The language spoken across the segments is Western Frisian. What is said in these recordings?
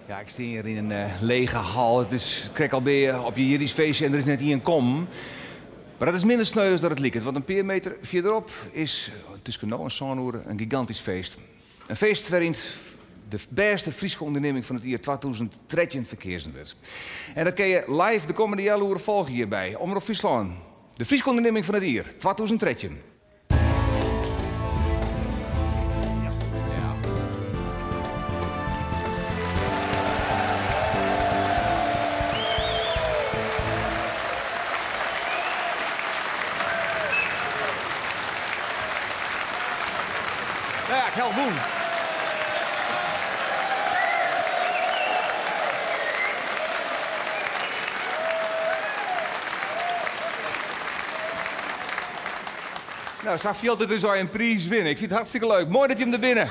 Ja, ik stean hjir yn in lege hal. It is krekt al by op je jierdeisfeestje en der is net ien kommen. Mar dat is minder sneu as dat it liket, want in pear meter fierderop is tusken no en sân oere in gigantysk feest. In feest wêryn't de bêste Fryske ûndernimming fan it jier 2013 ferkeazen wurdt. En dat kinne je live de kommende healoere folgje hjir by Omrop Fryslân. De Fryske ûndernimming fan it jier 2013. Nou ja, ik ha wûn. Nou, sa fielt it dus as in priis winne. Ik fyn it hartstikke leuk. Moai dat jim der binne.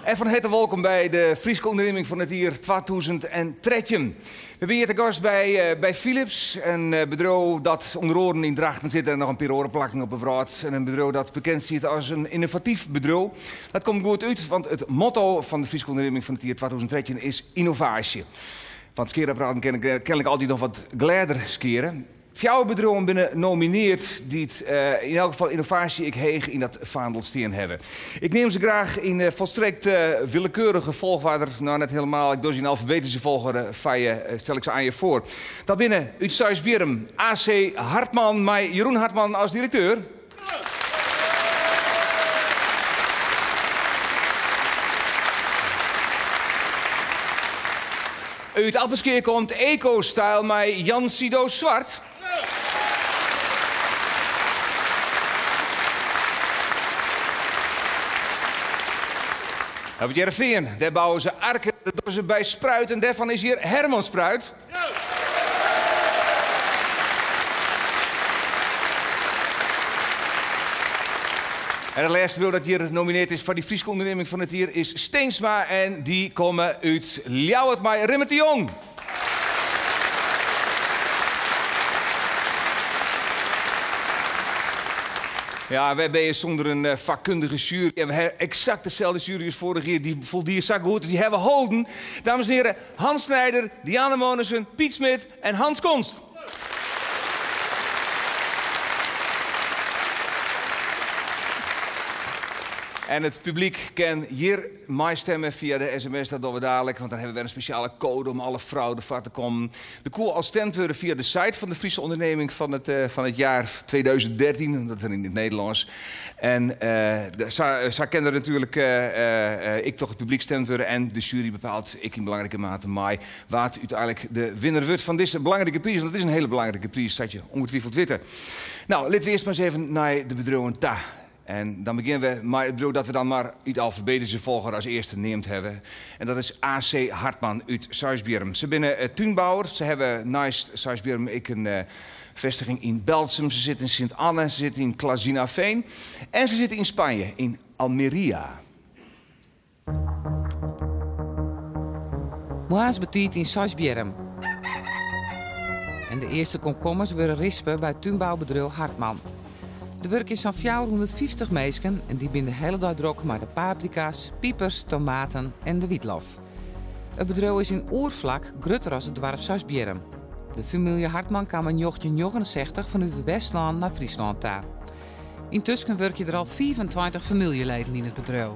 En fan herte wolkom by de Fryske ûndernimming fan it jier 2013. We binne hjir te gast by, eh, by Philips, in eh, bedriuw dat ûnder oaren yn Drachten sit en noch in pear oare plakken op 'e wrâld. En in bedriuw dat bekend stiet as in ynnovatyf bedriuw. Dat komt goed út, want it motto fan de Fryske ûndernimming fan it jier 2013 is ynnovaasje. Want skearapparaten kinne kenlik altyd noch wat glêder skeare. Fjouwer bedriuwen binne nomineard dy't yn elk gefal ynnovaasje ek heech yn dat faandel stean hawwe. Ik neam se graach yn folstrekt willekeurige folchoarder, no net helemaal, ik doch se yn alfabetyske folchoarder foar je, stel ik se oan je foar. Dat binne út Seisbierrum AC Hartman mei Jeroen Hartman as direkteur. Ut Appelskea komt Ecostyle mei Jan Sido Zwart. Op It Hearrenfean, dêr bouwe se arken, dat dogge se by Spruit en dêrfan is hjir Herman Spruit. En it lêste bedriuw dat hjir nomineard is foar dy Fryske ûndernimming fan it jier is Steensma en dy komme út Ljouwert mei Rimmert de Jong. Ja, wêr binne je sûnder in eh, fakkundige sjuery? En we hawwe eksakt deselde sjuery as foarich jier. Dy foldie sa goed, dy hawwe we holden. Dames en hearen, Hans Snijder, Diana Monissen, Piet Smit en Hans Konst. En it publyk kin hjir meistemme fia de sms, dat dogge we dadelijk, want dan hawwe we wer in spesjale koade om alle fraude foar te kommen. Der koe al stemd wurde fia de site fan de Friese Onderneming fan it, eh, fan it jaar 2013, dat is yn it Nederlânsk. En eh, sa, sa kin der natuerlik eh, ek troch it publyk stemd wurde en de sjuery bepaalt ek yn belangrike mate mei wa't úteinlik de winner wurdt fan dizze belangrike priis. Want it is in hiele belangrike priis, sa't je ûngetwifeld witte. Nou, litte we earst mar ris even nei de bedriuwen ta. En dan begjinne we mei it bedriuw dat we dan mar út alfabetyske folchoarder as earste neamd hawwe. En dat is AC Hartman út Seisbierrum. Se binne eh, túnbouwer. Se hawwe neist Seisbierrum ek in eh, festiging yn Berltsum. Se sitte yn Sint Anne, se sitte yn Klazinaveen en se sitte yn Spanje, yn Almeria. Moarns betiid yn Seisbierrum. En de earste komkommers wurde rispe by túnboubedriuw Hartman. Der wurkje sa'n 450 minsken en dy binne de hiele dei drok mei de paprika's, pipers, tomaten en de wytlof. It bedriuw is yn oerflak grutter as it doarp Seisbierrum. De famylje Hartman kaam yn 1969 fanút it Westlân nei Fryslân ta. Yntusken wurkje der al 25 famyljeleden yn it bedriuw.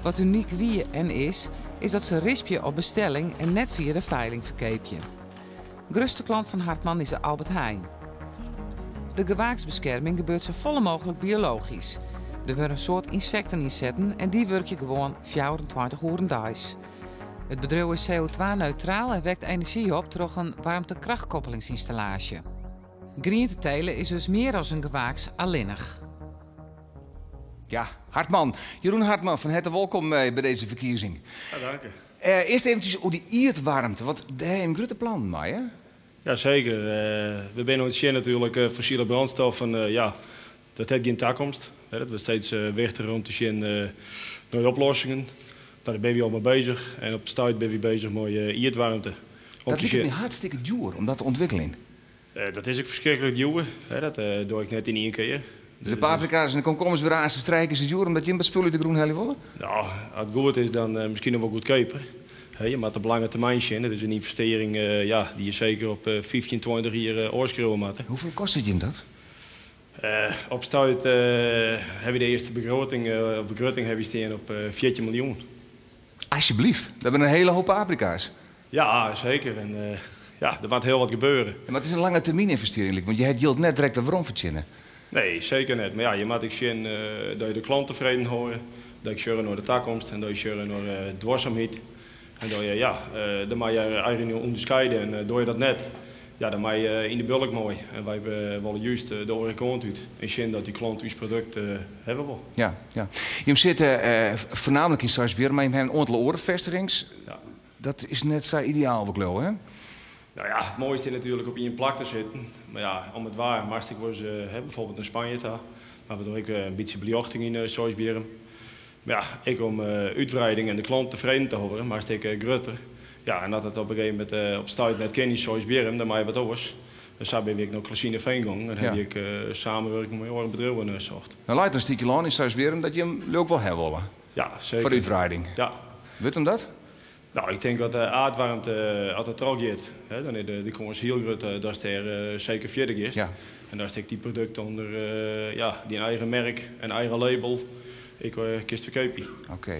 Wat unyk wie en is, is dat se rispje op bestelling en net fia de feiling ferkeapje. Grutste klant fan Hartman is de Albert Heijn. De gewaaksbeskerming gebeurt safolle mooglik biologysk. Der wurde in soad ynsekten ynsetten en dy wurkje gewoan 24 oeren deis. It bedriuw is CO2-neutraal en wekt enerzjy op troch in waarmtekrachtkoppelingsynstallaasje. Griente tele is dus mear as in gewaaks allinnich. Ja, Hartman. Jeroen Hartman, fan herte wolkom eh, by dizze ferkiezing. Ja, dank je. Eh, earst eventsjes oer dy ierdwaarmte, want dêr ha jim grutte plannen mei, hè? Ja, seker. Eh, we binne oan it sjen natuerlik eh, fossile brânstoffen, eh, ja, dat hat gjin takomst. Dat wurdt steeds wichtiger om te sjen nei oplossingen. Dêr binne wy al mei bezich en op it stuit binne wy bezich mei ierdwaarmte. Dat liket my hartstikke djoer om dat te ûntwikkeljen. Dat is ek ferskriklik djoer. Dat doch ik net yn ien kear. Dus de paprika's en de komkommers wurde aanst trije kear sa djoer omdat jim dat spul út de grûn helje wolle? No, as it goed is dan miskien noch wol goedkeaper. Je moatte op lange termyn sjen. It is in ynvestearring ja, dy't je seker op 15, 20 jier ôfskriuwe moatte. Hoefolle kostet jim dat? Op stuit hawwe wy de earste begroting, of begrutting hawwe wy stean op 14 miljoen. Alsjeblieft, dat binne in hele hoop paprika's. Ja, seker. En ja, der moat hiel wat gebeure. Ja, mar it is in lange termyn ynvestearring, liket my, want je ha it jild net direkt wer werom fertsjinne. Nee, seker net. Mar ja, je moatte ek sjen dat je de klant tefreden hâlde, dat je sjogge nei de takomst en dat je sjogge nei duorsumheid. En dat je, ja, dan moatte je eigen ûnderskeide en dogge je dat net, ja, dan moatte je yn de bulk mei. En wy wolle juist de oare kant út en sjen dat dy klant ús produkt hawwe wol. Ja, ja. Jim sitte foarnaamlik yn Seisbierrum, mar jim hawwe in oantal oare festigings. Ja. Dat is net sa ideaal, wat ik leau, hè? Nou ja, it moaiste is natuerlik op ien plak te sitten. Mar ja, om it waar moatst ek wolris, hè, byfoarbyld nei Spanje ta. Mar we dogge ek in bytsje beljochting yn Seisbierrum. Mar ja, ek om útwreiding en de klant tefreden te hâlden, moatst ek grutter. Ja, en as dat op in gegeven momint op stuit net kin yn Seisbierrum, dan moat je wat oars. En sa binne we ek nei Klazienaveen gongen en ha ik samenwurking mei oare bedriuwen socht. No leit der in stikje lân yn Seisbierrum dat jim leau ik wol hawwe wolle. Ja, seker. Foar útwreiding. Ja. Wurdt him dat? Nou, ik tink dat de aardwaarmte, as it trochgiet, hè, dan is de kâns hiel grut datst dêr seker fierder giest. Ja. En datst ek dy produkten ûnder ja, dyn eigen merk en eigen label ek kinst ferkeapje. Oké.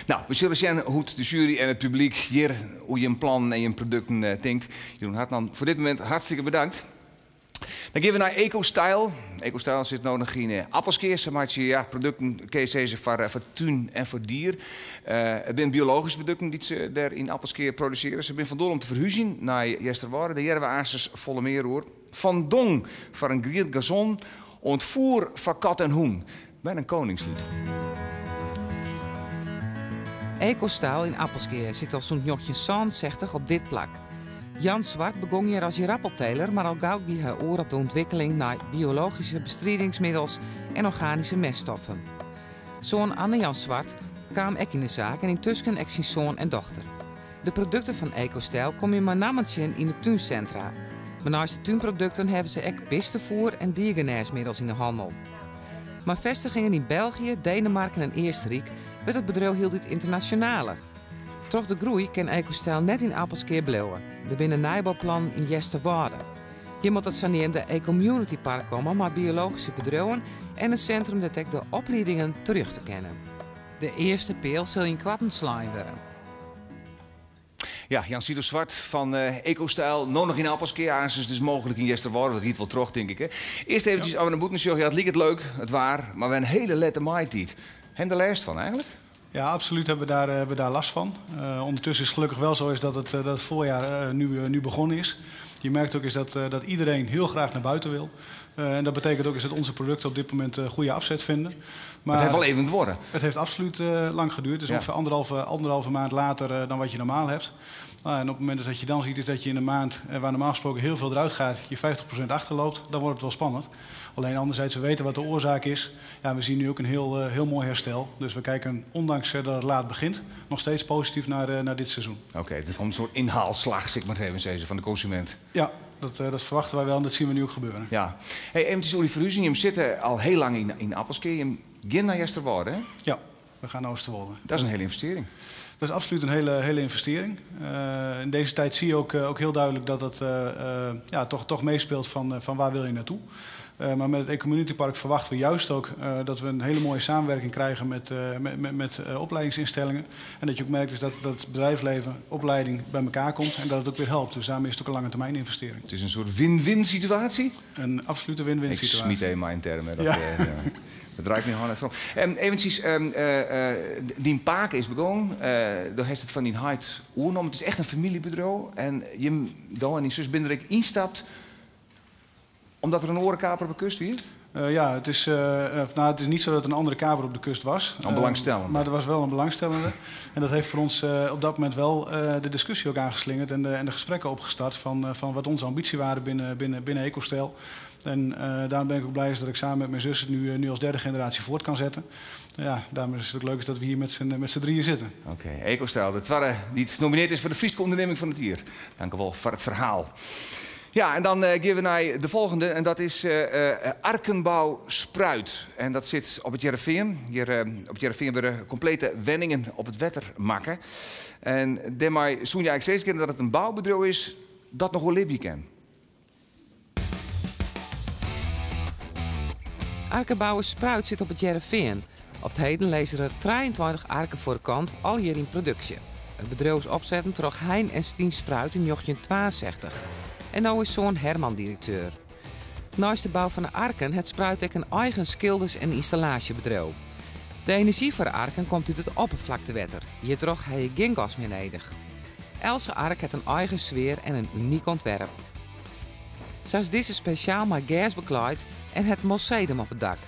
Nou, we sille sjen hoe't de sjuery en it publyk hjir oer jim plannen en jim produkten tinkt. Jeroen Hartman, foar dit momint hartstikke bedankt. Dan gean we nei Ecostyle. Ecostyle sit no noch yn Appelskea. Se meitsje ja, produkten, kin je sizze, foar tún en foar dier. It binne biologyske produkten dy't se dêr yn Appelskea produsearje. Se binne fan doel om te ferhúzjen nei Easterwâlde. Dêr hearre we aansens folle mear oer. Fan dong foar in grien gazon oant foer foar kat en hûn. Bijna in koningslied. Ecostyle yn Appelskea sit al sûnt 1967 op dit plak. Jan Zwart begong hjir as ierappelteler, mar al gau gie hy oer op de ûntwikkeling nei biologyske bestridingsmiddels en organyske meststoffen. Soan Anne Jan Zwart kaam ek yn de saak en yntusken ek syn soan en dochter. De produkten fan Ecostyle komme je mei nammen tsjin yn de túnsintra. Mar neist de túnprodukten hawwe se ek bistefoer en diergenêsmiddels yn de hannel. Mei festigingen yn België, Denemarken en Eastenryk wurdt it bedriuw hieltyd ynternasjonaler. Troch de groei kin Ecostyle net yn Appelskea bliuwe. Der binne nijbouplannen yn Easterwâlde. Hjir moat it saneamde Ecommunity Park komme mei biologyske bedriuwen en in sintrum dêr't ek de opliedingen terjochte kinne. De earste peal sil ynkoarten slein wurde. Ja, Jan Sido Zwart fan Ecostyle, no noch yn Appelskea, aansens dus mooglik yn Easterwâlde, dat giet wol troch, tink ik. Hè? Earst eventsjes as we nei bûten sjogge, ja, it liket leuk, it waar, mar wer in hiele lette maitiid. Ha jim der lêst fan eigenlik? Ja, absoluut hebben we daar, hebben we daar last van. Ondertussen is het gelukkig wel zo is dat het voorjaar nu begonnen is. Je merkt ook is dat iedereen heel graag naar buiten wil. En dat betekent ook is dat onze producten op dit moment goede afzet vinden. Maar het heeft wel even duorre. Het heeft absoluut lang geduurd. Dus ongeveer anderhalve maand later dan wat je normaal hebt. Nou, en op het moment dat je dan ziet is dat je in een maand waar normaal gesproken heel veel eruit gaat, je 50% achterloopt, dan wordt het wel spannend. Alleen anderzijds, we weten wat de oorzaak is. Ja, we zien nu ook een heel mooi herstel. Dus we kijken, ondanks dat het laat begint, nog steeds positief naar dit seizoen. Oké, er komt een soort inhaalslag, zeg maar even zeggen, van de consument. Ja, dat verwachten wij wel en dat zien we nu ook gebeuren. Ja. Hey, eventjes oer die verhuzing. Je zit al heel lang in Appelskea. Je gaat naar Easterwâlde, hè? Ja, we gaan naar Oosterwolde. Dat is een hele investering. Dat is absoluut een hele investering. In deze tijd zie je ook heel duidelijk dat dat ja, toch meespeelt van waar wil je naartoe. Maar met het Ecommunity Park verwachten we juist ook dat we een hele mooie samenwerking krijgen met opleidingsinstellingen. En dat je ook merkt dus dat bedrijfsleven, opleiding bij elkaar komt en dat het ook weer helpt. Dus daarmee is het ook een lange termijn investering. Het is een soort win-win situatie? Een absolute win-win Ik situatie. smiet even mijn termen. Dat, Ja. ja. Dat draait me gewoon even om. Eventjes, dyn pake is begonnen. Daar heeft het fan dyn heit oernommen. Het is echt in famyljebedriuw. En jim do en dyn sus binne der ek ynstapt omdat der in oare kaper op de kust wie? Ja, nou, het is niet zo dat er een andere kaper op de kust was. Een belangstellende. Maar er was wel een belangstellende. En dat heeft voor ons op dat moment wel de discussie ook aangeslingerd en de gesprekken opgestart van wat onze ambitie waren binnen Ecostyle. En daarom ben ik ook blij dat ik samen met mijn zus het nu als derde generatie voort kan zetten. Ja, daarom is het ook leuk dat we hier met z'n drieën zitten. Oké, Ecostyle, de twadde dy't nominearre is foar de Fryske ûndernimming fan it jier. Dank u wol foar it ferhaal. Ja, en dan gean we nei de folgjende en dat is Arkenbouw Spruit. En dat sit op It Hearrenfean. Hjir op It Hearrenfean wurde komplete wenningen op it wetter makke. En dêrmei soene je eigentlik sizze kinne dat it in boubedriuw is dat noch oerlibje kin. Arkenbouwer Spruit sit op It Hearrenfean. Op 't heden lizze der 23 arken foar de kant, allegear yn produksje. It bedriuw is opsetten troch Hein en Stien Spruit yn 1962 en no is soan Herman direkteur. Neist de bou fan de arken hat Spruit ek in eigen skilders en ynstallaasjebedriuw. De enerzjy foar de arken komt út it opperflaktewetter, hjirtroch ha je gjin gas mear nedich. Eltse ark hat in eigen sfear en in unyk ûntwerp. Sa is dizze spesjaal mei gers beklaaid en hat mossedum op it dak.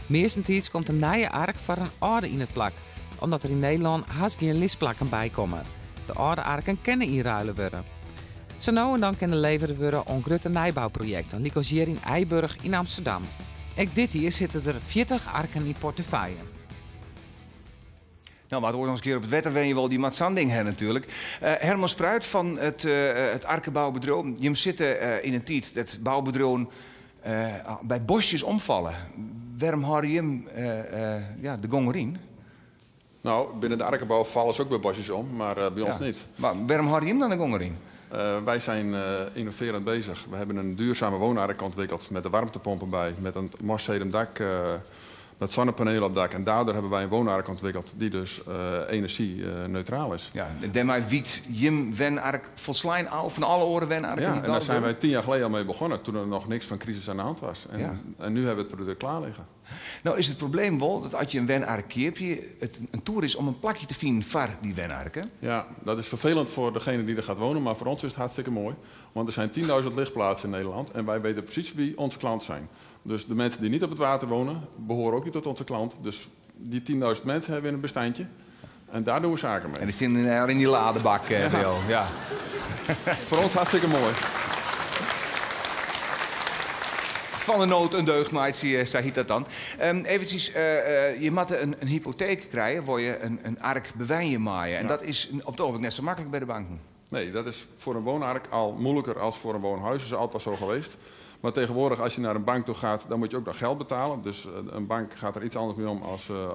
Meastentiids komt in nije ark foar in âlde yn it plak, omdat der yn Nederlân hast gjin lisplakken by komme. De âlde arken kinne ynruile wurde. Sa no en dan kinne levere wurde oan grutte nijbouprojekten, lykas hjir yn IJburg yn Amsterdam. Ek dit jier sitte der 40 arken yn portefeuille. Nou, wa't oait noch ris in kear op it wetter wenje wol, dy moat sa'n ding ha natuerlik. Herman Spruit fan it it arkeboubedriuw. Jim sitte yn in tiid dat boubedriuwen by bosjes omfalle. Wêrom hâlde jim ja, de gong deryn? Nou, binnen de arkebou falle se ook by bosjes om, mar by ons niet. Mar wêrom hâlde jim dan de gong deryn? Wij zijn innoverend bezig. We hebben een duurzame woonark ontwikkeld met de warmtepomp erbij, met een moszedem dak, met zonnepanelen op dak. En daardoor hebben wij een woonark ontwikkeld die dus energie-neutraal is. Ja, en dêrmei wykt jim wenark folslein ôf fan alle oare wenarken? Ja, en daar zijn wij 10 jaar geleden al mee begonnen, toen er nog niks van crisis aan de hand was. En, en nu hebben we het product klaar liggen. Nou is it probleem wol dat as je in wenark keapje, it in toer is om in plakje te finen foar dy wenarken. Ja, dat is vervelend voor degene die er gaat wonen, maar voor ons is het hartstikke mooi. Want er zijn 10.000 ligplaatsen in Nederland en wij weten precies wie onze klant zijn. Dus de mensen die niet op het water wonen, behoren ook niet tot onze klant. Dus die 10.000 mensen hebben we in een bestandje. En daar doen we zaken mee. En die zitten in die ladebak, ja. Bill. Ja. Voor ons hartstikke mooi. Fan de nood in deugd meitsje, sa hjit dat dan. Eventsjes, je moatte in hypoteek krije, wolle je in ark bewenje meie. En dat is op it ogenblik net sa maklik by de banken. Nee, dat is voor een woonark al moeilijker als voor een woonhuis. Dat is altijd al zo geweest. Maar tegenwoordig, als je naar een bank toe gaat, dan moet je ook nog geld betalen. Dus een bank gaat er iets anders mee om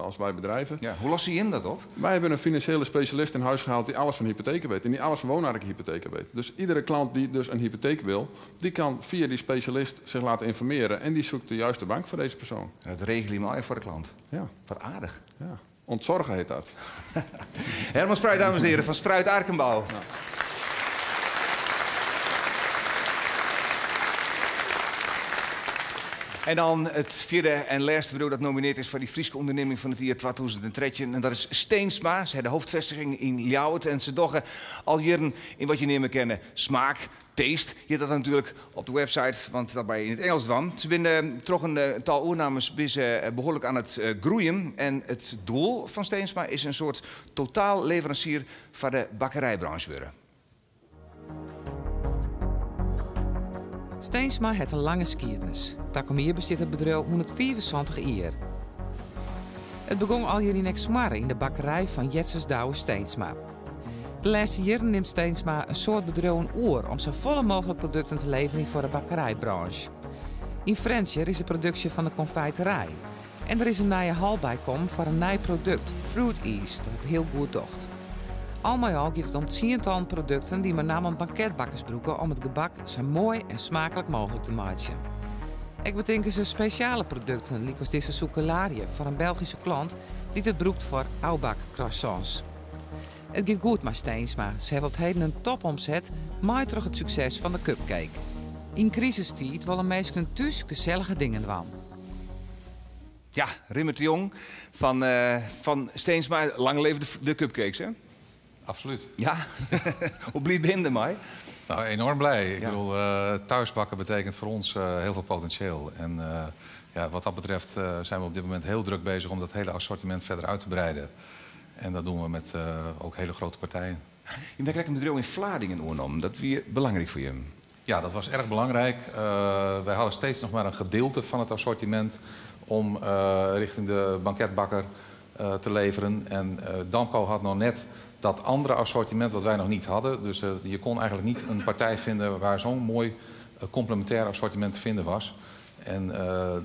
als wij bedrijven. Ja, hoe losse jim dat op? Wij hebben een financiële specialist in huis gehaald die alles van hypotheken weet. En die alles van woonarkhypotheken weet. Dus iedere klant die dus een hypotheek wil, die kan via die specialist zich laten informeren. En die zoekt de juiste bank voor deze persoon. Dat regel je maar voor de klant. Ja. Wat aardich. Ja. Ontzorgen heet dat. Herman Spruit, dames en heren, van Spruit Arkenbouw. Ja. En dan it fjirde en lêste bedriuw dat nominearre is foar dy Fryske ûndernimming fan it jier 2013. En dat is Steensma. Se ha de hoofdvestiging yn Ljouwert en se dogge al jierren yn wat je neame kinne smaak, taste. Hjit dat natuerlik op de website, want dat by yn it Ingelsk dwaan. Se binne troch in tal oernames binne se behoarlik oan it groeien. En it doel fan Steensma is in soart totaalleveransier foar de bakkerijbranche wurde. Steensma hat in lange skiednis. Takom jier bestiet it bedriuw 175 jier. It begûn allegear yn Eksmoarre yn de bakkerij fan Jetses Douwe Steensma. De lêste jierren nimt Steensma in soad bedriuwen oer om safolle mooglik produkten te leverjen foar de bakkerijbranche. Yn Frjentsjer is de produksje fan de konfijterij. En der is in nije hal bykommen foar in nij produkt, Fruit Ease, dat it hiel goed docht. Al mei al giet it om tsientallen produkten dy't mei nammen banketbakkers brûke om it gebak sa moai en smaaklik mooglik te meitsjen. Ek betinke se spesjale produkten, lykas dizze sûkelarje foar in Belgyske klant dy't it brûkt foar ôfbak-croissants. It giet goed mei Steensma. Se hawwe op 't heden in topomset, mei troch it sukses fan de cupcake. Yn krisistiid wolle minsken thús gesellige dingen dwaan. Ja, Rimmert de Jong fan Steensma. Lang leve de cupcakes, hè? Absoluut. Ja? Hoe bliid binne jim dermei? Nou, enorm blij. Ik bedoel, thuisbakken betekent voor ons heel veel potentieel. En ja, wat dat betreft zijn we op dit moment heel druk bezig om dat hele assortiment verder uit te breiden. En dat doen we met ook hele grote partijen. Je bent in bedriuw yn Vlaardingen oernommen. Dat wie belangryk foar jim. Ja, dat was erg belangrijk. Wij hadden steeds nog maar een gedeelte van het assortiment om richting de banketbakker te leveren. En Damco had nog net Dat andere assortiment wat wij nog niet hadden. Dus je kon eigenlijk niet een partij vinden waar zo'n mooi complementair assortiment te vinden was. En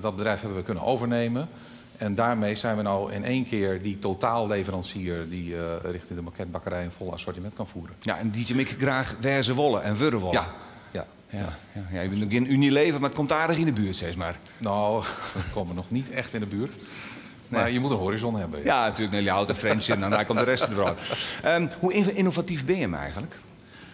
dat bedrijf hebben we kunnen overnemen. En daarmee zijn we nou in één keer die totaalleverancier die richting de banketbakkerij een vol assortiment kan voeren. Ja, en die je ik graag wijze wollen en wurren wollen. Ja, ja. Ja, je bent ook geen Unilever, maar het komt aardig in de buurt, zeg maar. Nou, we komen nog niet echt in de buurt. Maar Nee. je moet een horizon hebben. Ja, ja, natuurlijk. Nee, je houdt een French in en daarna komt de rest ervan. Hoe innovatief ben je hem eigenlijk?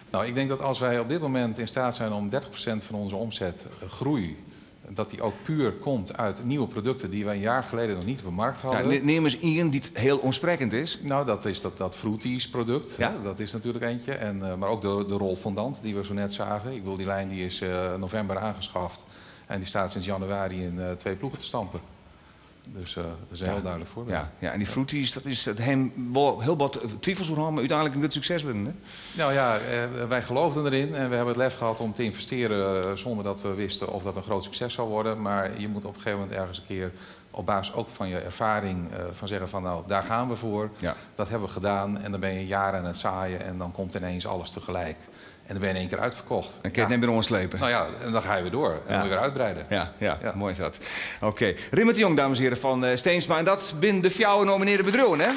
Nou, ik denk dat als wij op dit moment in staat zijn om 30% van onze omzet groei, dat die ook puur komt uit nieuwe producten die wij een jaar geleden nog niet op de markt hadden. Ja, neem eens één die heel onsprekend is. Nou, dat is dat Fruities product. Ja? Hè? Dat is natuurlijk eentje. Maar ook de rol fondant die we zo net zagen. Ik bedoel, die lijn die is november aangeschaft. En die staat sinds januari in 2 ploegen te stampen. Dus dat is een heel duidelijk voorbeeld. Ja, ja, en die Fruities, dat is het hem wel heel wat twijfels over, maar uiteindelijk een goed succes worden, hè? Nou ja, wij geloofden erin en we hebben het lef gehad om te investeren zonder dat we wisten of dat een groot succes zou worden. Maar je moet op een gegeven moment ergens een keer op basis ook van je ervaring van zeggen van nou, daar gaan we voor. Ja. Dat hebben we gedaan en dan ben je jaren aan het zaaien en dan komt ineens alles tegelijk. En dan ben je in één keer uitverkocht. Dan kun je het net meer ontslepen. Nou ja, en dan ga je weer door. En dan moet je weer uitbreiden. Ja, ja, mooi is dat. Oké. Rimmert de Jong, dames en heren, van Steensma. En dat binnen de fjouwer nomineerde bedrijven, hè?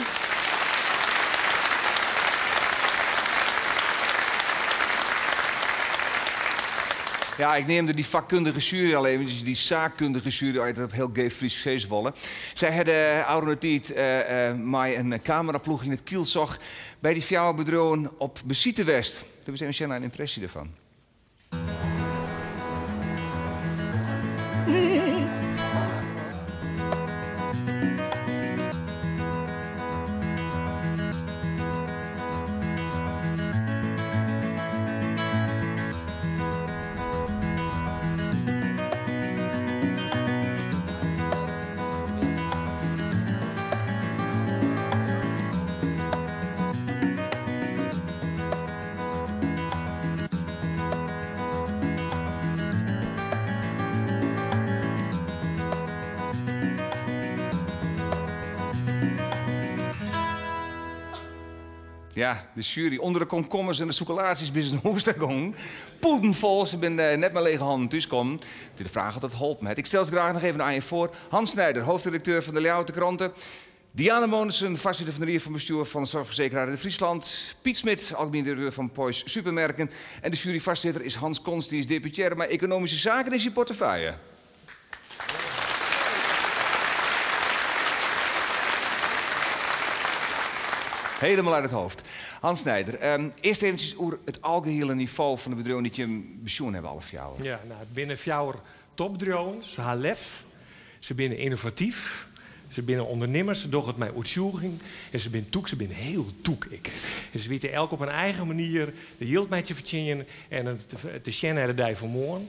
Ja, ik neemde die vakkundige jury al even, dus die zaakkundige jury uit dat heel gay Fries Zeeswolle. Zij hadden oude tijd mij een cameraploeg in het Kielzog bij die fjouwerbedrijven op Besite West. Daar is even een impressie ervan. Ja, de jury onder de komkommers en de chocolaties bij zijn hoestagong. Poedenvol, ze zijn net met lege handen thuiskomen. De vraag had het holp met. Ik stel ze graag nog even aan je voor. Hans Snijder, hoofdredacteur van de Ljouwter Kranten. Diana Monissen, voorzitter van de Raad van Bestuur van de Zorgverzekeraar in Friesland. Piet Smit, algemeen directeur van Poiesz Supermerken. En de juryvoorzitter is Hans Konst, die is deputaire, maar economische zaken is je portefeuille. Helemaal uit het hoofd. Hans Snijder, eerst eventjes over het algehele niveau van de bedrijven die je pensioen hebben alle fjouwer. Ja, nou, binnen fjouwer topbedrijven, ze hebben lef, ze binnen innovatief, ze binnen ondernemers, ze doen het mij uitzoeking en ze binnen toek, ze binnen heel toek ik. En ze weten elk op hun eigen manier de yield met je verdienen en het te sjen de dij van morgen.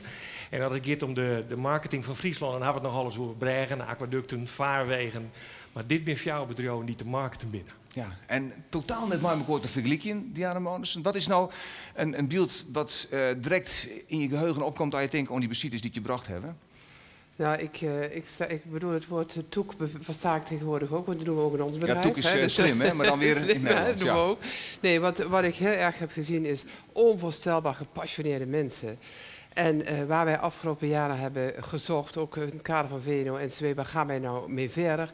En dat het gaat om de marketing van Friesland, dan hebben we het nog alles over bregen, aquaducten, vaarwegen. Maar dit zijn jouw bedrijven die te markten binnen. Ja, en totaal net maar elkaar te vergelijken, Diana Monissen. Wat is nou een beeld wat direct in je geheugen opkomt als je denkt aan die besitters die je gebracht hebben? Nou, ik bedoel, het woord toek versta ik tegenwoordig ook, want dat doen we ook in ons bedrijf. Ja, toek is hè, dus, slim, hè, maar dan weer slim, in Nederland, hè, dat doen we ja. ook. Nee, wat ik heel erg heb gezien is onvoorstelbaar gepassioneerde mensen. En waar wij afgelopen jaren hebben gezocht, ook in het kader van VNO-NCW, waar gaan wij nou mee verder?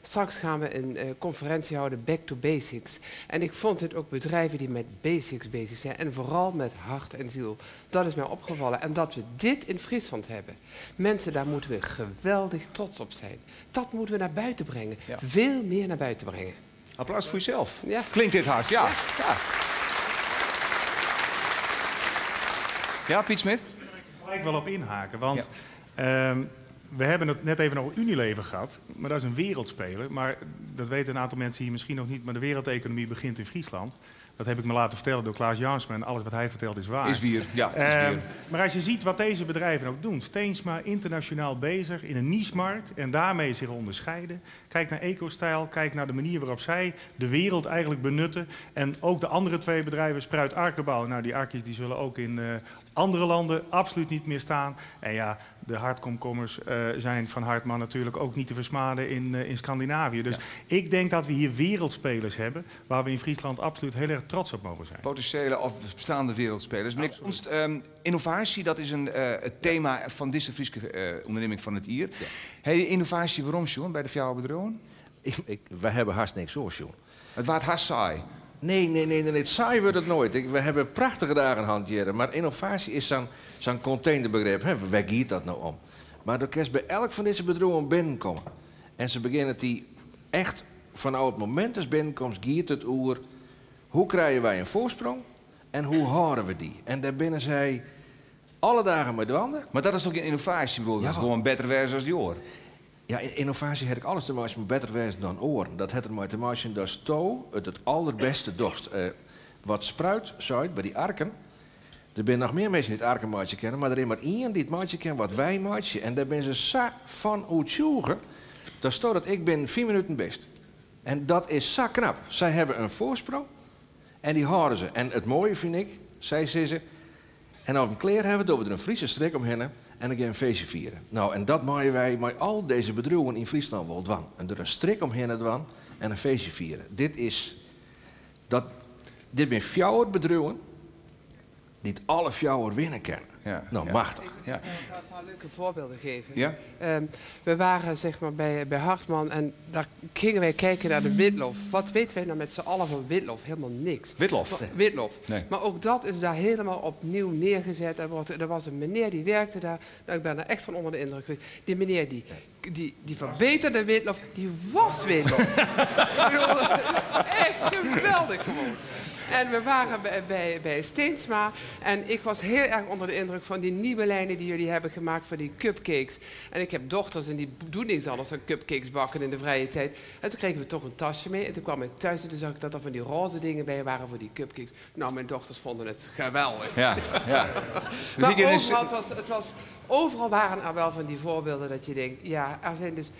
Straks gaan we een conferentie houden, Back to Basics. En ik vond het ook bedrijven die met basics bezig zijn. En vooral met hart en ziel. Dat is mij opgevallen. En dat we dit in Friesland hebben. Mensen, daar moeten we geweldig trots op zijn. Dat moeten we naar buiten brengen. Ja. Veel meer naar buiten brengen. Applaus voor jezelf. Ja. Klinkt dit haast, ja. Ja. Ja, Piet Smit? Daar wil ik gelijk wel op inhaken, want Ja. we hebben het net even over Unilever gehad, maar dat is een wereldspeler. Maar dat weten een aantal mensen hier misschien nog niet, maar de wereldeconomie begint in Friesland. Dat heb ik me laten vertellen door Klaas Jansma en alles wat hij vertelt is waar. Is wier, ja, is wier. Maar als je ziet wat deze bedrijven ook doen. Steensma internationaal bezig in een niche-markt en daarmee zich onderscheiden. Kijk naar Ecostyle, kijk naar de manier waarop zij de wereld eigenlijk benutten. En ook de andere twee bedrijven, Spruit Arkenbouw. Nou, die arkjes die zullen ook in andere landen absoluut niet meer staan. En ja, de hartkomkommers zijn van Hartman natuurlijk ook niet te versmaden in Scandinavië. Dus ik denk dat we hier wereldspelers hebben waar we in Friesland absoluut heel erg trots op mogen zijn. Potentiële of bestaande wereldspelers. Meneer Konst, innovatie, dat is het thema van deze Friese onderneming van het Ier. Ja. Hey, innovatie waarom, Sjoen, bij de Fjouwerbedrijven? Wij hebben haast niks hoor, Sjoen. Het waard haast saai. Nee, nee, nee, nee, saai wordt het nooit. We hebben prachtige dagen hanteren, maar innovatie is zo'n containerbegrip. Hè? Waar gaat dat nou om? Maar er kan bij elk van deze bedrijven binnenkomen. En ze beginnen die echt vanaf het moment dat binnenkomt, giert het oer. Hoe krijgen wij een voorsprong en hoe houden we die? En daar binnen zij alle dagen met wanden. Maar dat is toch een innovatie, bedoel? Dat is gewoon beter wijzen als die oor. Ja, innovatie heb ik alles te maken met beter wijzen dan oren. Dat het er maar te maken dat sto het allerbeste dorst. Wat Spruit zei bij die arken. Er zijn nog meer mensen die het arkenmaatje kennen, maar er is maar één die het maatje kent wat wij maatje. En daar ben ze sa van oetjoegen. Dat staat dat ik ben 4 minuten best. En dat is sa knap. Zij hebben een voorsprong en die houden ze. En het mooie vind ik, zij zeggen, en als we een kleer hebben, doen we er een Friese strik omheen en dan gaan we een feestje vieren. Nou, en dat maaien wij met al deze bedrijven in Friesland wel dwan. En er een strik omheen dwan en een feestje vieren. Dit is, dat, dit zijn fjouwer bedrijven die het alle fjouwer winnen kennen. Ja, nou, ja. Machtig. Ja. Ik ga een paar leuke voorbeelden geven. Ja? We waren zeg maar bij Hartman en daar gingen wij kijken naar de witlof. Wat weten wij nou met z'n allen van witlof? Helemaal niks. Witlof? Nee. Witlof. Nee. Maar ook dat is daar helemaal opnieuw neergezet. Er was een meneer die werkte daar. Nou, ik ben er echt van onder de indruk geweest. Die meneer die verbeterde witlof, die was witlof. Echt geweldig gewoon. En we waren bij Steensma en ik was heel erg onder de indruk van die nieuwe lijnen die jullie hebben gemaakt voor die cupcakes. En ik heb dochters en die doen niks anders dan cupcakes bakken in de vrije tijd. En toen kregen we toch een tasje mee en toen kwam ik thuis en toen zag ik dat er van die roze dingen bij waren voor die cupcakes. Nou, mijn dochters vonden het geweldig. Ja, ja. Maar overal, overal waren er wel van die voorbeelden dat je denkt, ja, er zijn dus...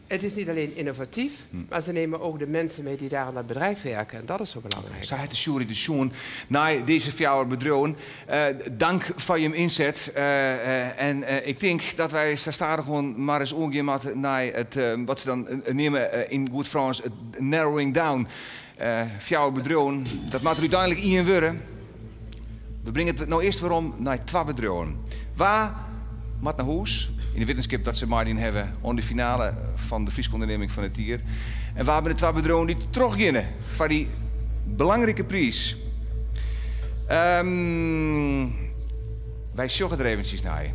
Het is niet alleen innovatief, maar ze nemen ook de mensen mee die daar aan dat bedrijf werken. En dat is zo belangrijk. Zij de jury de Sjoen naar deze fjouwer bedrijven. Dank van je inzet. En ik denk dat wij daar gewoon maar eens omgaan naar het, wat ze dan nemen in goed Frans, het narrowing down. Fjouwer bedrijven, dat maakt er uiteindelijk in worden. We brengen het nou eerst weer om naar twee bedrijven. Waar Mat naar Hoes, in de wetenschap dat ze Martin hebben om de finale van de Friese onderneming van het dier. En waar hebben de twee bedrijven die terugginnen voor die belangrijke prijs. Wij zoeken er eventjes naar je.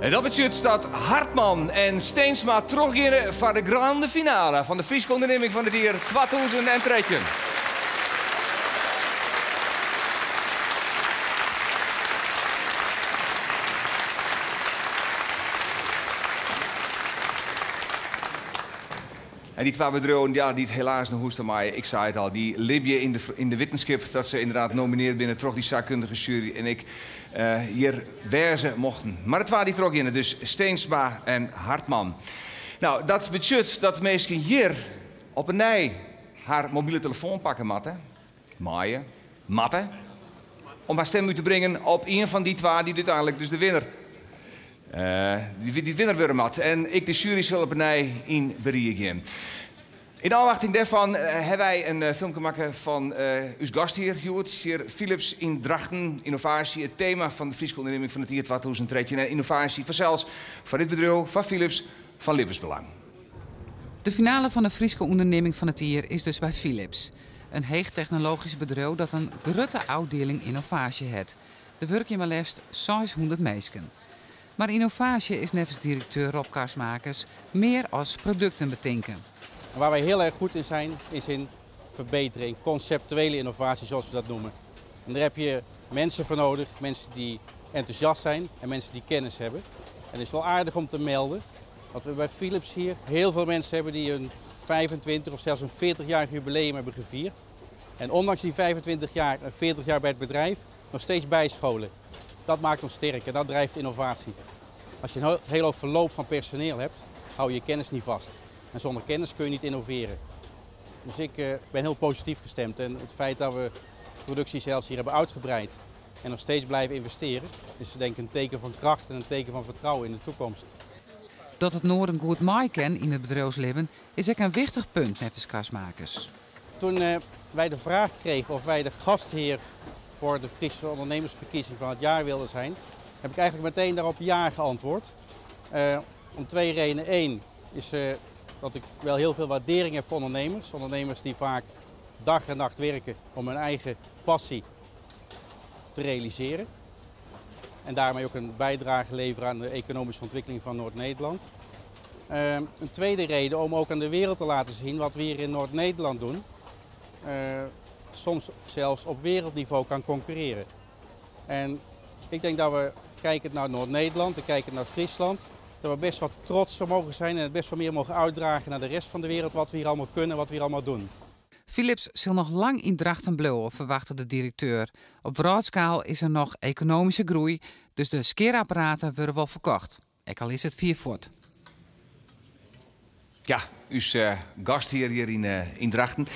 En dat betekent dat Hartman en Steensma terugkeren voor de grande finale van de Friese onderneming van het dier 2013. En die twee bedrijven, ja, die het helaas nog hoesten, maar ik zei het al, die Libië in de wetenschap dat ze inderdaad nomineerd binnen toch die zaakkundige jury en ik hier wijzen mochten. Maar het waren die trok in, dus Steensma en Hartman. Nou, dat betekent dat meesten hier op een nij haar mobiele telefoon pakken matten, maaien, matten, om haar stem u te brengen op een van die twee die uiteindelijk dus de winnaar. Die winnaar worden mat. En ik de jury zal op een nij in berichten. In afwachting daarvan hebben wij een filmpje maken van uw gast hier, hier Philips in Drachten. Innovatie, het thema van de Friese onderneming van het hier 2013. En innovatie van zelfs van dit bedrijf, van Philips, van Libbensbelang. De finale van de Friese onderneming van het hier is dus bij Philips. Een heeg technologisch bedrijf dat een grote afdeling innovatie heeft. De werk in maar liefst 600 mensen. Maar innovatie is nevens directeur Rob Karsmakers meer als producten betinken. En waar wij heel erg goed in zijn, is in verbetering, conceptuele innovatie zoals we dat noemen. En daar heb je mensen voor nodig, mensen die enthousiast zijn en mensen die kennis hebben. En het is wel aardig om te melden dat we bij Philips hier heel veel mensen hebben die een 25 of zelfs een 40-jarig jubileum hebben gevierd. En ondanks die 25 jaar en 40 jaar bij het bedrijf nog steeds bijscholen. Dat maakt ons sterk en dat drijft innovatie. Als je een heel hoog verloop van personeel hebt, hou je je kennis niet vast. En zonder kennis kun je niet innoveren. Dus ik ben heel positief gestemd. En het feit dat we productie zelfs hier hebben uitgebreid en nog steeds blijven investeren, is denk ik een teken van kracht en een teken van vertrouwen in de toekomst. Dat it Noarden goed meiken yn it bedriuwslibben is ek in wichtich punt neffens Karsmakers. Toen wij de vraag kregen of wij de gastheer voor de Friese ondernemersverkiezing van het jaar wilden zijn, heb ik eigenlijk meteen daarop ja geantwoord. Om twee redenen. Eén is dat ik wel heel veel waardering heb voor ondernemers. Ondernemers die vaak dag en nacht werken om hun eigen passie te realiseren. En daarmee ook een bijdrage leveren aan de economische ontwikkeling van Noord-Nederland. Een tweede reden om ook aan de wereld te laten zien wat we hier in Noord-Nederland doen. Soms zelfs op wereldniveau kan concurreren. En ik denk dat we, kijkend naar Noord-Nederland en kijkend naar Friesland, dat we best wat trotser mogen zijn en het best wel meer mogen uitdragen naar de rest van de wereld wat we hier allemaal kunnen en wat we hier allemaal doen. Philips zal nog lang in Drachten blijven, verwachtte de directeur. Op wrâldskaal is er nog economische groei, dus de skeerapparaten worden wel verkocht. Ek al is it fier fuort. Ja, ús gasthear hjir yn Drachten.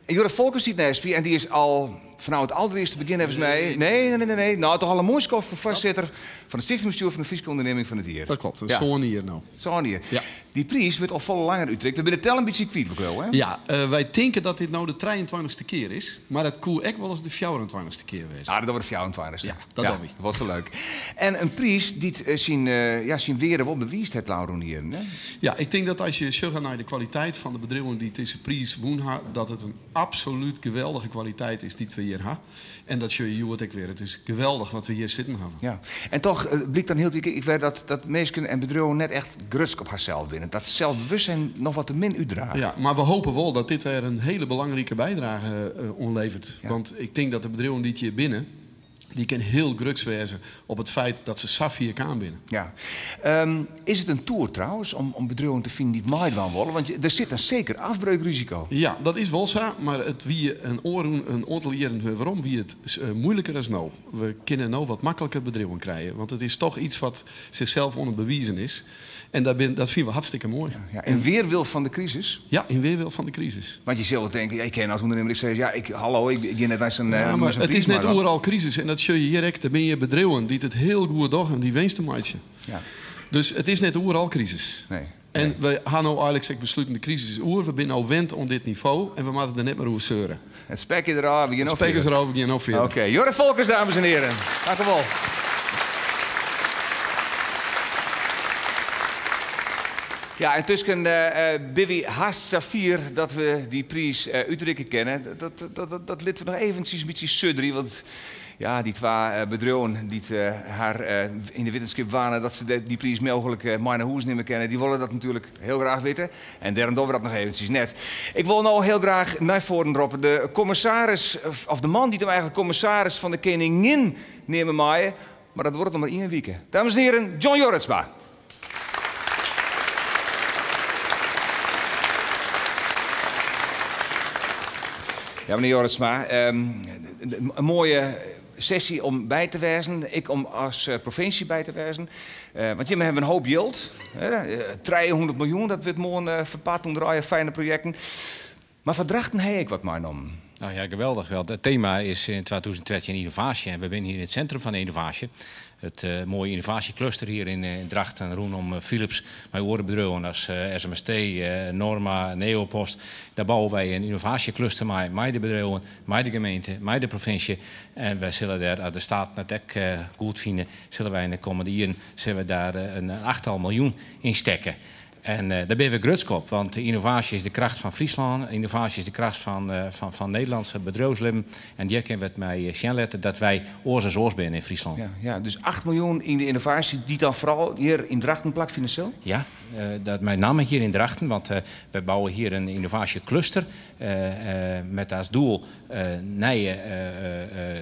Jorrit Volkers sit neist my en dy is al fanôf it alderearste begjin neffens my. Nee, nee, nee, nee, nee. No, toch al in moai skoft foarsitter fan it stichtingsbestjoer fan de Fryske Undernimming fan it Jier. Dat kloppet, 7 jier no. 7 jier. Ja. Dy priis wurdt al folle langer útrikt. We binne de tel in bytsje kwyt, wol, hè? Ja, wy tinke dat dit no de 23ste kear is, mar it koe ek wolris de 24ste kear wêze. Ah, dat wurdt de 24ste. Ja, dat Ja, dogge wy. dat was wel leuk. En in priis dy't syn wearde wol bewiisd hat, ôfrûne jierren, hè? Ja, ik tink dat as je sjogge nei de kwaliteit fan de bedriuwen dy't dizze priis wûn ha, dat it in absolút geweldige kwaliteit is dy't we hjir ha. En dat sjogge je hjoed ek wer. It is geweldich wat we hjir sitten hawwe. Ja. En toch blykt dan hieltyd ek wer dat minsken en bedriuwen net echt grutsk op harsels binne. Dat selsbewustzijn noch wat te min útdrage. Ja, mar we hoopje wol dat dit dêr in hiele belangrike bydrage oan leveret. Want ik tink dat de bedriuwen dy't hjir binne, dy kinne hiel grutsk wêze op it feit dat se sa fier kaam binne. Ja. Is it in toer trouwens om bedriuwen te finen dy't meidwaan wolle? Want der sit in seker afbreukrisico. Ja, dat is wol sa, mar it wie in oarûn in oantal jierren werom wie it muoiliker as no. We kinne no wat makliker bedriuwen krije, want it is toch yts wat sichsels oan it bewizen is. En dat fine we hartstikke moai. Ja, ja. In weerwil fan de krisis? Ja, in weerwil fan de krisis. Want je zult denken, ja, ik ken als ondernemer, ik zeg, ja, ik, hallo, ik ga net naar Ja, maar naar zo'n het is prijs, net maar dan oeral krisis. En dat zie je hier ook. Dêr binne bedriuwen dy't it hiel goed dogge en dy winst te meitsjen. Dus it is net oeral krisis. En we ha no eigenlik ek besluten, de krisis is oer. We binne no wend oan dit nivo en we moatte der net mear oer seuren. It spek is derôf, we gean It no spek is fierder. derôf, we gean no fierder. Oké, Jorrit Volkers, dames en heren. Dank u wol. Ja, yntusken binne wy hast safier dat we dy priis útrikke kinne. Dat litte we noch eventsjes in bytsje sudderje, want ja, dy twa bedriuwen dy't har yn de wittenskip wane dat se dy priis mooglik mei nei hûs nimme kinne, dy wolle dat natuerlik hiel graach witte. En dêrom dogge we dat noch eventsjes net. Ik wol no hiel graach nei foaren roppe de kommissaris, of de man dy't him eigenlik kommissaris fan de Keningin neame mei, mar dat duorret noch mar ien wike. Dames en heren, John Jorritsma. Ja, menear Jorritsma, in moaie sesje om by te wêzen, ek om as provinsje by te wêzen. Want jimme hawwe in hoop jild, hè, 300 miljoen, dat wurdt moarn ferpart ûnder allegear fijne projekten. Mar foar Drachten ha ik wat meinommen. Nou ja, geweldich. Want it tema is yn 2013 ynnovaasje. En we binne hjir yn it sintrum fan de ynnovaasje. It moaie ynnovaasjekluster hjir yn Drachten rûnom Philips mei oare bedriuwen as SMST, Norma, Neopost. Dêr bouwe wy in ynnovaasjekluster mei, mei de bedriuwen, mei de gemeente, mei de provinsje. En wy sille dêr, as de Steaten it ek goed fine, sille wy yn de kommende jierren sille we dêr in achttal miljoen yn stekke. En dêr binne we grutsk op, want ynnovaasje is de kracht fan Fryslân, ynnovaasje is de kracht fan Nederlânske bedriuwslibben. En dêr kinne we it mei sjen litte dat wy oars as oars binne yn Fryslân. Ja, ja, dus 8 miljoen yn de ynnovaasje dy't dan foaral hjir yn Drachten plakfine sil? Ja, dat mei namme hjir yn Drachten, want wy bouwe hjir in ynnovaasjekluster met as doel nije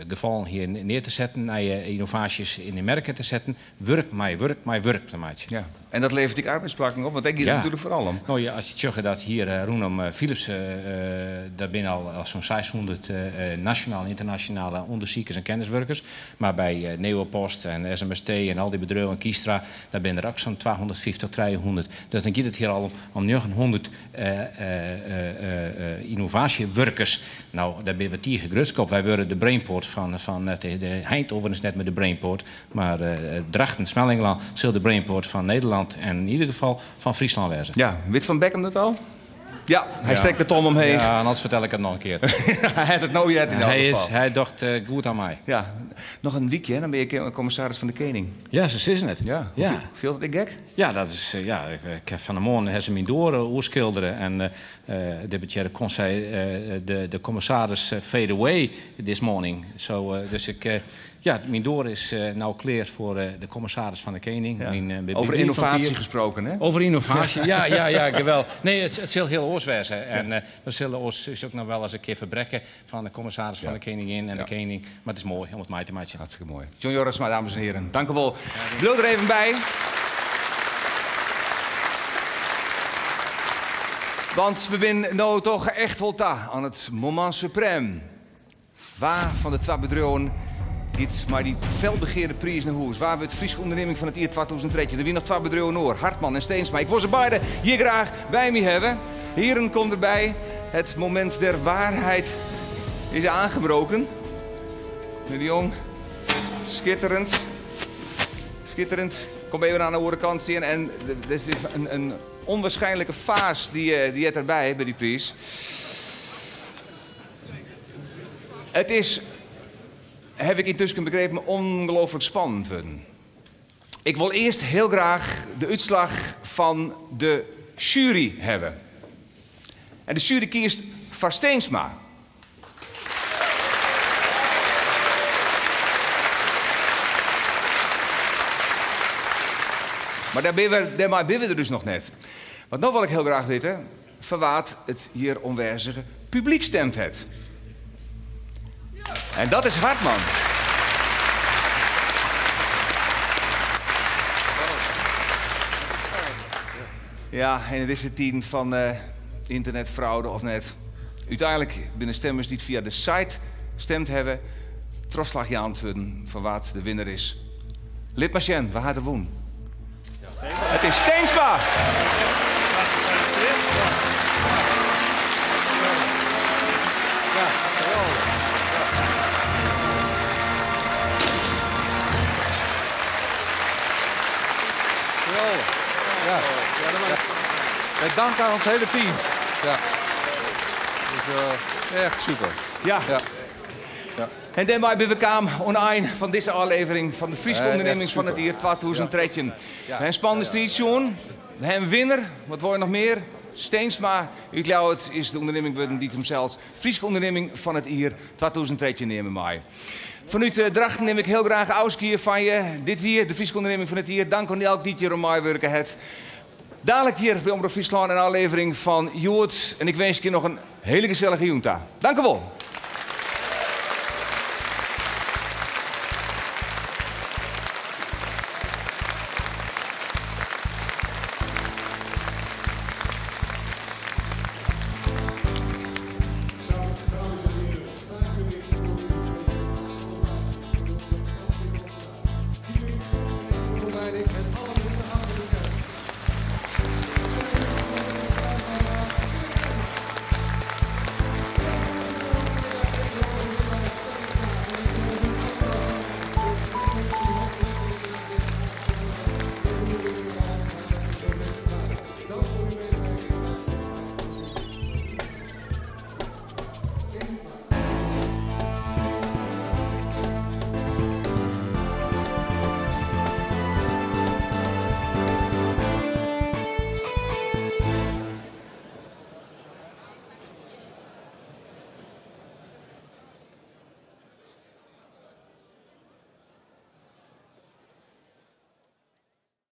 gefallen hjir near te setten, nije ynnovaasjes yn de merk te setten, wurk mei wurk mei wurk te meitsjen. Ja. En dat leveret ek arbeidsplakken op, want dêr giet it natuerlik foaral om. No ja, as je sjogge dat hjir rûnom Philips, dêr binne al sa'n 600 nasjonale en ynternasjonale ûndersikers en kenniswurkers. Mar by Neopost en SMST en al dy bedriuwen, Kiestra, dêr binne der ek sa'n 250, 300. Dus dan giet it hjir al om 900 ynnovaasjewurkers. No, dêr binne we tige grutsk op. Wy wurde de brainport fan, fan net de Eindhoven is net mear de brainport, mar Drachten, Smellingerlân sil de brainport fan Nederland en yn ieder gefal fan Fryslân wêze. Ja, wit Van Bekkum dat al? Ja, hy stekt de tomme omheech. Ja, en anders fertel ik it noch in kear. Hy hat it no heard yn elk gefal. Hy docht goed oan my. Ja, noch in wykje, dan binne je kommissaris fan de Kening. Ja, se sizze it. Ja, ja. Fielt it ek gek? Ja, dat is, ja, ik ha fan 'e moarn ha se myn doar oerskildere en deputearre Konst sei de kommissaris fade away this morning. So, dus ik, ja, myn doar is no klear foar de kommissaris fan de Kening. Ja. Myn Over ynnovaasje gesproken, hè? Over ynnovaasje, ja, ja, ja, geweldich. Nee, it sil hiel oars wêze. En we sille oars ek noch wel ris in kear ferbrekke fan de kommissaris fan de Keningin en de Kening. Mar it is moai om it mei te meitsjen. Hartstikke moai. John Jorritsma, dames en heren, dank u wol. Bliuw der even by. Want we binne no toch echt wol ta oan it moment suprême. Wa fan de twa bedriuwen giet mei dy felbegearde priis nei hûs? Wa wurdt Fryske ûndernimming fan it jier 2013? Der wiene noch twa bedriuwen oar, Hartman en Steensma. Ik wol se beide hjir graach by my hawwe. Heren, kom derby. Het moment der waarheid is aangebroken. Meneer de Jong, skitterend. Skitterend. Kom even oan de oare kant stean. En dit is in ûnwaarskynlike faas dy heart derby by dy priis. It is, haw ik yntusken begrepen, ongelooflik spannend wurden. Ik wol earst hiel graach de útslach fan de sjuery hawwe. En de sjuery kiest foar Steensma. Mar dêr binne we, dêrmei binne we der dus noch net. Want no wol ik hiel graach witte foar wa't it hjir oanwêzige publyk stimd hat. En dat is Hartman. Ja, en it is de tiden fan ynternetfraude of net. Uteinlik binne stimmers dy't fia de site stimd hawwe trochslachjaand wurden foar wa't de winner is. Lit mar sjen, wa hat der wûn? It is Steensma! Met dank aan ons hele team. Ja. Dus echt super. Ja. Ja. Ja. En dêrmei binne we kaam oan de ein fan dizze ôflevering fan de Fryske Undernimming fan it jier 2013. We ha in spannende striid sjoen. We ha in winner. Wat wolle je noch mear? Steensma út Ljouwert is de ûndernimming wurden dy't himsels Fryske Undernimming fan it jier 2013 neame mei. Fanút Drachten nim ik hiel graach ôfskie fan je. Dit wie de Fryske Undernimming fan it jier. Dank oan elk dy't hjir oan meiwurke hat. Dalik hjir by Omrop Fryslân in ôflevering fan Hjoed. En ik winskje je noch in hiele gesellige jûn ta. Dankewol.